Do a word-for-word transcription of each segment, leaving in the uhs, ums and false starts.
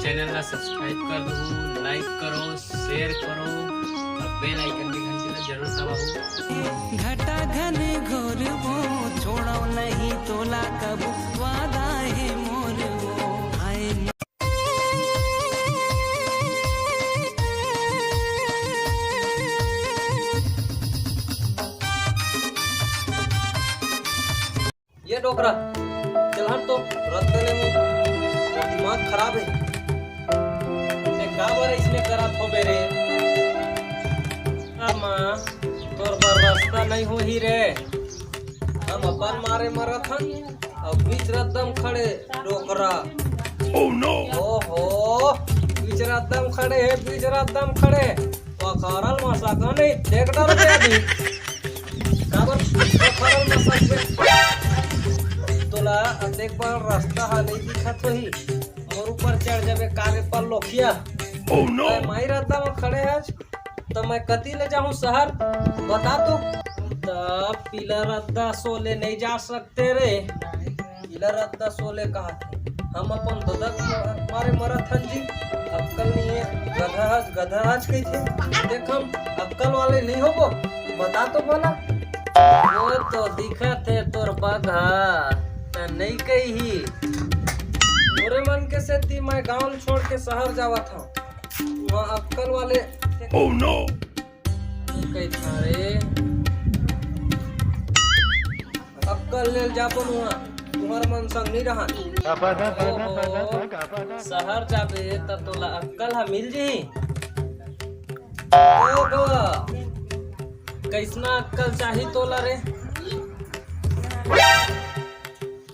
Channel ला subscribe कर दो, लाइक करो, शेयर करो और बेल आइकन की घंटी ला जरूर दबाओ। घटा घन घोरबो, छोड़ो नहीं तोला कबू, वादा हे मोर वो। आए ये डोकरा, चल हट तो, रद्दा ले मुंह, दिमाग खराब है। ते काबर इसने करा थो बेरे? अम्मा, तोर बर रद्दा नहीं होही रे। हम अपन मारे मरत हन, अउ बीच रद्दा म खड़े डोकरा। Oh no! ओहो, बीच रद्दा म खड़े हे, बीच रद्दा म खड़े। पकड़ल मसका नहीं, देख डर गया अभी। काबर पकड़ल मसक बे? तोला अतेक बड़ रद्दा हा नहीं दिखत होही, मोर ऊपर चढ़ जाबे कारे पर लोखिया। Oh no! मैं माई रद्दा म खड़े हस, त मैं कती ले जाहूं शहर, बता तो। त पीला रद्दा सोले नहीं जा सकते रे। पीला रद्दा सोले कहा थे, हम अपन ददा के मारे मरत हन जी। अक्कल नहीं है, गधा हस, गधा हस कही थे। देख हम अक्कल वाले नहीं होबो, बता तो भला। वो तो दिखत है तोर बघा, त नहीं कही। तोरे मन के सेती मैं गांव ल छोड़ के शहर जावत हूं। वहाँ अक्कल वाले Oh no! कही था रे। अक्कल लेल जाबो नुआ, तुम्हार मन संग नहीं रहन। ओहो, शहर जाबे त तोला अक्कल हा मिल जही। ओ बा, कैसना अक्कल चाही तोला रे?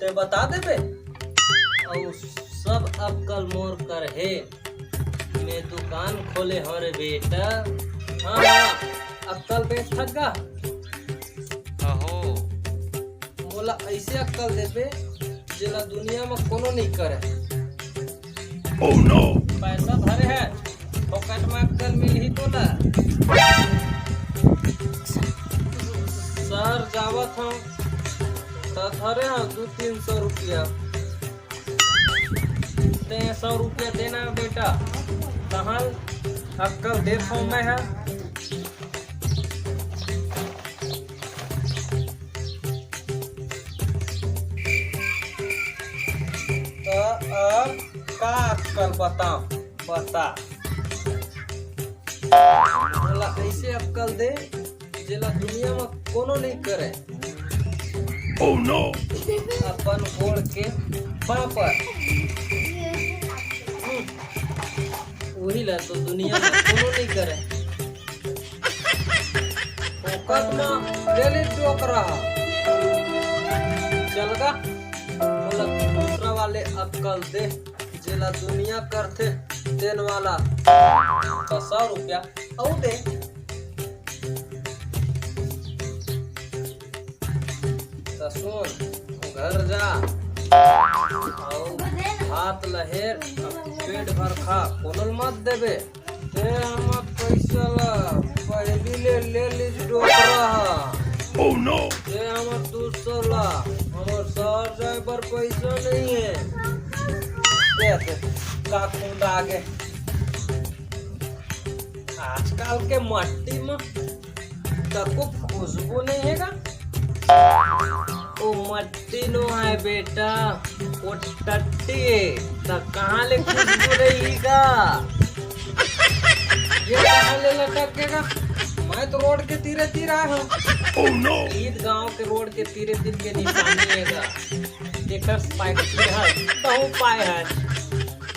ते बता देबे। अउ सब अक्कल मोर कर हे। मैं दुकान खोले हव रे बेटा। हाँ, हाँ, अक्कल बेच थक गा। अहो। मोला ऐसे अक्कल देबे, जेला दुनिया म कोनो नहीं करे। Oh no! पैसा धरे है, फोकट म अक्कल मिलही तोला। शहर जावत हूँ, त धरे हव दू तीन सौ रुपया। ते सौ रुपया देना बेटा, तहां अक्कल देत हूं मैं हा। त अब का अक्कल बताओ, बता। मोला ऐसे अक्कल दे, जेला दुनिया म कोनो नहीं करे। Oh no! अपन गोड़ के पापर। हम्म। वही ला तो दुनिया म कोनो नहीं करे। फोकट म ले ले डोकरा। चल गा, मोला दूसरा वाले अक्कल दे, जेला दुनिया करथे तेन वाला। त सौ रुपया अउ दे। त सुन, घर जा, अउ भात ल हेर, पेट भर खा, कोनो ल मत देबे। ते हमर पैसा ला पहिली ले, ले लिस डोकरा हा। Oh no! ते हमर दू सौ ला, हमर शहर जाए बर पैसा नहीं है। दे दे, का खुंदा आगे। आजकल के मट्टी म तको खुशबू नहीं है का? ओ मट्टी नो है बेटा, ओ टट्टी है, त कहाँ ले खुशबू रही का? ये कहाँ ले लटक के का? मैं तो रोड के तीरे तीर आया हूँ। Oh no! ईद गांव के रोड के तीरे तीर के निशानी है का? एकर साइकिल है, तहु पाए है।